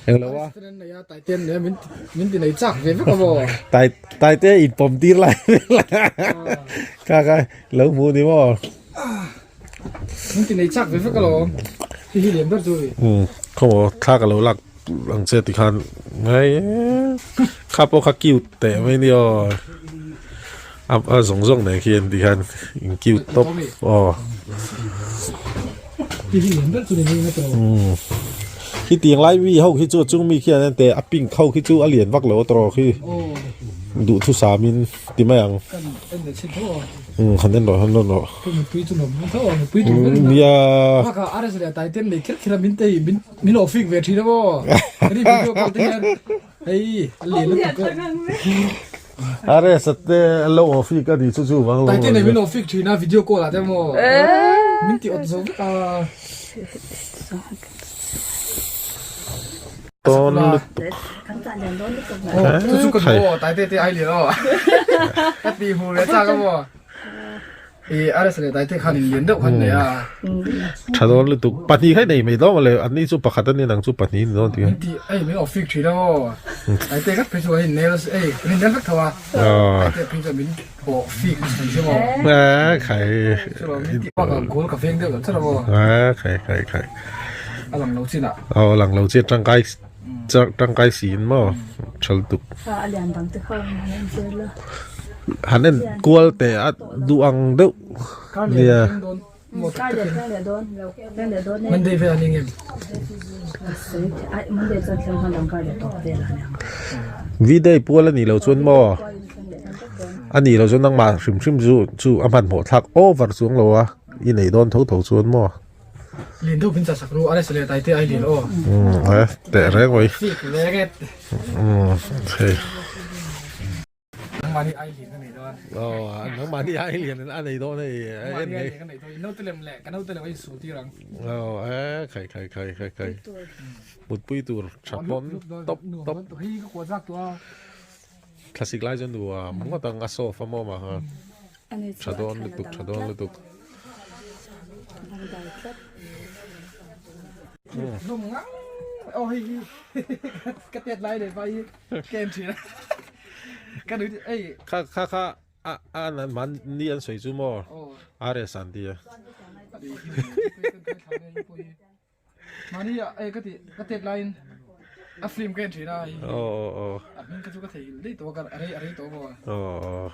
Englo a. Min ti nei chak ve vek a maw. Tai taite in pawm tir lai kha kha lo hmu ni maw. Min ti nei chak ve vek alawm. Hi hi lian ber chu. Um khaw thla ka lo lak ang che ti khan ngai kha pawh kha cute teh mai ni aw. A a zawng zawng nen khian ti khan in cute tawp aw. Hi hi lian ber chu ni mai tawh. Um khi tiang lai mi ho khi chu a chung mi khian an teh a pink ho khi chu a lian vak lo a tawrh khi duhthusam in ti mai ang. Kan en leh chhin tho aw. Um han en rawh han en rawh. Mipui chu nuam tho aw mipui tur vek nia. Bakah RS leh Taiten leh kher kher a min tei min min lo fik ve thin a maw. Kan in video call te hian hei a lian lutuk a. RS a te an lo aw fik a ni chu chu vang lo. Taiten leh min lo fik thin a video call ah te maw. Min ti awt zo vek a. Tawn lutuk. Aw chu chu ka duh aw Taite te ai lian aw. Ka ti hmu ve chak a maw. I RS leh Taite khan in lian deuh khan nei a. Tha dawn lutuk. Pahnih kha i nei mai dawn maw le? Anni chu pakhat a ni nang chu pahnih ni dawn tih. Min ti ei min awh fik thin a aw. Taite khat phei chu an in nel ei an in nel vek tho a. Taite phei chuan min awh fik nasa thei si maw. A khai. Chu min ti bak a goal ka veng deuh lo char a maw. A khai khai khai. A lang lo chin ah. Aw a lang lo chin tangkai tangkai siin maw tha lutuk. A lian dang te kha han en zel a. Han en kual teh a duh ang deuh nia. Monday vel ani ngem. V-day pual a nih loh chuan maw a nih loh chuan nangmah hrim hrim chu chu a hmanhmawh thlak over chuang lo a i neih dawn tho tho chuan maw. Lin deuh min chahsak ru RS leh Taite ai lin aw. Umm teh reng mai. Fik ve nget. Umm hei. Nangmahni ai lian a nei dawn. Aw nangmahni ai lian a nei dawn hei. Nangmahni ai lian a nei dawn. In naute lem leh ka naute lem a insul tir ang. Aw e khai khai khai khai khai. Mutpui tur tha pawn tawp tawp. Hei ka kuah zak tawh a. Thlasik lai chuan nuam ngawt ang a sofa maw mah kha. Tha dawn lutuk tha dawn lutuk. Lum ngang aw hei hi ka tet lai leh vai hi ka en thin a ka nui ei kha kha kha a a man ni an sawi chu maw RS an tia Mahni ah ei ka ti ka tet laiin a film ka en thin a aw aw aw a hming ka chu ka thei daih tawh a ka a rei a rei tawh maw aw aw.